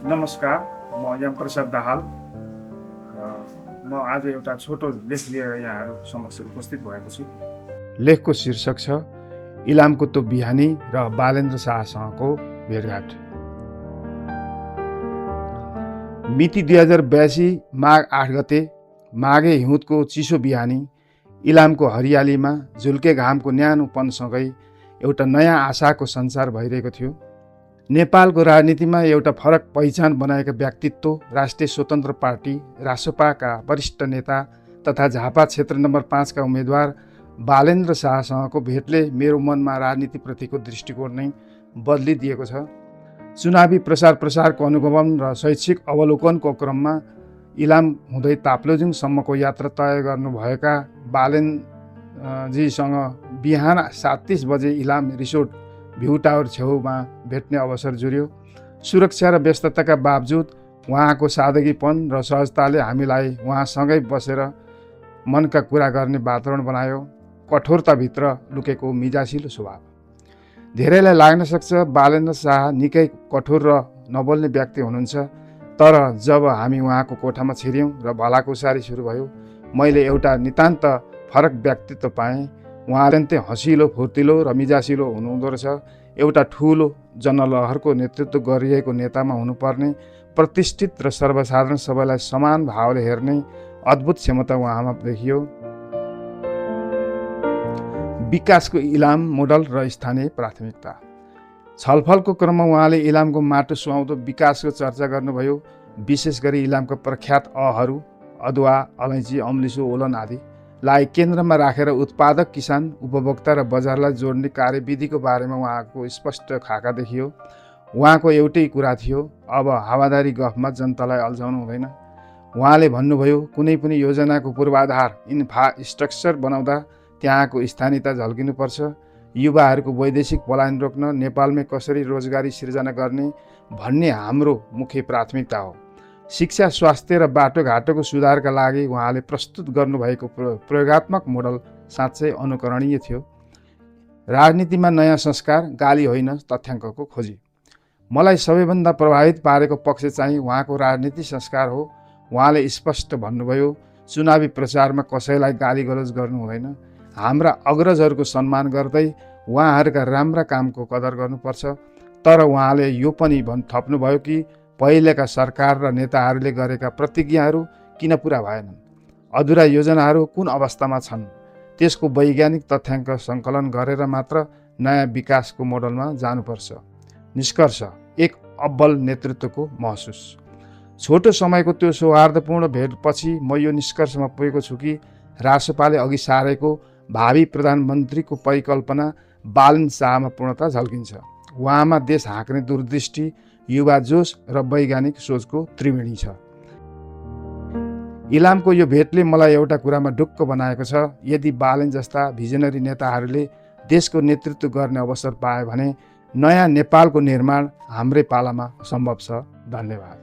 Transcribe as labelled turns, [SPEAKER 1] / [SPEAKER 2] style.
[SPEAKER 1] नमस्कार, म यमप्रसाद दाहाल। म आज एउटा छोटो लेख लिएर यहाँहरू समक्ष उपस्थित भएको छु। लेखको शीर्षक छ इलामको त्यो बिहानी र बालेन्द्र शाहसँगको भेटघाट। मिति 2082 माघ 8 गते माघे हिउँदको चिसो बिहानी इलामको हरियालीमा झुल्के घामको न्यानोपनसँगै एउटा नयाँ आशाको सञ्चार भइरहेको थियो। नेपालको राजनीतिमा एउटा फरक पहिचान बनाएका व्यक्तित्व, राष्ट्रिय स्वतन्त्र पार्टी रासपाका वरिष्ठ नेता तथा झापा क्षेत्र नम्बर 5 का उम्मेदवार बालेन्द्र शाहसँगको भेटले मेरो मनमा राजनीतिप्रतिको दृष्टिकोण नै बदलिदिएको छ। चुनावी प्रसारको अनुभव र शैक्षिक अवलोकनको क्रममा इलाम हुँदै ताप्लेजुङसम्मको यात्रा तय गर्नुभएका बालेनजीसँग बिहान 7:30 बजे इलाम रिसोर्ट भ्यू टावर छेउमा भेट्ने अवसर जुर्यो। सुरक्षा र व्यस्तताका बावजुद उहाँको सादगीपन र सहजताले हामीलाई उहाँसँगै बसेर मनका कुरा गर्ने वातावरण बनायो। कठोरताभित्र लुकेको मिजासिलो स्वभाव। धेरैलाई लाग्न सक्छ बालेन्द्र शाह निकै कठोर र नबोल्ने व्यक्ति हुनुहुन्छ, तर जब हामी उहाँको कोठामा छिर्यौँ र भलाकुसारी सुरु भयो, मैले एउटा नितान्त फरक व्यक्तित्व पाएँ। उहाँ अत्यन्तै हँसिलो, फुर्तिलो र मिजासिलो हुनुहुँदो रहेछ। एउटा ठुलो जनलहरको नेतृत्व गरिरहेको नेतामा हुनुपर्ने प्रतिष्ठित र सर्वसाधारण सबैलाई समान भावले हेर्ने अद्भुत क्षमता उहाँमा देखियो। विकासको इलाम मोडल र स्थानीय प्राथमिकता। छलफलको क्रममा उहाँले इलामको माटो सुहाउँदो विकासको चर्चा गर्नुभयो। विशेष गरी इलामका प्रख्यात अहरू अदुवा, अलैँची, अम्लिसो, ओलन आदि लाई केन्द्रमा राखेर उत्पादक, किसान, उपभोक्ता र बजारलाई जोड्ने कार्यविधिको बारेमा उहाँको स्पष्ट खाका देखियो। उहाँको एउटै कुरा थियो, अब हावादारी गफमा जनतालाई अल्झाउनु हुँदैन। उहाँले भन्नुभयो, कुनै पनि योजनाको पूर्वाधार इन्फ्रास्ट्रक्चर बनाउँदा त्यहाँको स्थानीयता झल्किनुपर्छ। युवाहरूको वैदेशिक पलायन रोक्न, नेपालमै कसरी रोजगारी सिर्जना गर्ने भन्ने हाम्रो मुख्य प्राथमिकता हो। शिक्षा, स्वास्थ्य र बाटोघाटोको सुधारका लागि उहाँले प्रस्तुत गर्नुभएको प्रयोगात्मक मोडल साँच्चै अनुकरणीय थियो। राजनीतिमा नयाँ संस्कार, गाली होइन, तथ्याङ्कको खोजी। मलाई सबैभन्दा प्रभावित पारेको पक्ष चाहिँ उहाँको राजनीति संस्कार हो। उहाँले स्पष्ट भन्नुभयो, चुनावी प्रचारमा कसैलाई गाली गलौज गर्नु हुँदैन। हाम्रा अग्रजहरूको सम्मान गर्दै उहाँहरूका राम्रा कामको कदर गर्नुपर्छ। तर उहाँले यो पनि थप्नुभयो कि पहिलेका सरकार र नेताहरूले गरेका प्रतिज्ञाहरू किन पुरा भएनन्, अधुरा योजनाहरू कुन अवस्थामा छन्, त्यसको वैज्ञानिक तथ्याङ्क सङ्कलन गरेर मात्र नयाँ विकासको मोडलमा जानुपर्छ। निष्कर्ष, एक अब्बल नेतृत्वको महसुस। छोटो समयको त्यो सौहार्दपूर्ण भेटपछि म यो निष्कर्षमा पुगेको छु कि रासपाले अघि सारेको भावी प्रधानमन्त्रीको परिकल्पना बालेन्द्र शाहमा पूर्णता झल्किन्छ। उहाँमा देश हाँक्ने दूरदृष्टि, युवा जोश र वैज्ञानिक सोचको त्रिवेणी छ। इलामको यो भेटले मलाई एउटा कुरामा ढुक्क बनाएको छ, यदि बालेन जस्ता भिजनरी नेताहरूले देशको नेतृत्व गर्ने अवसर पाए भने नयाँ नेपालको निर्माण हाम्रै पालामा सम्भव छ। धन्यवाद।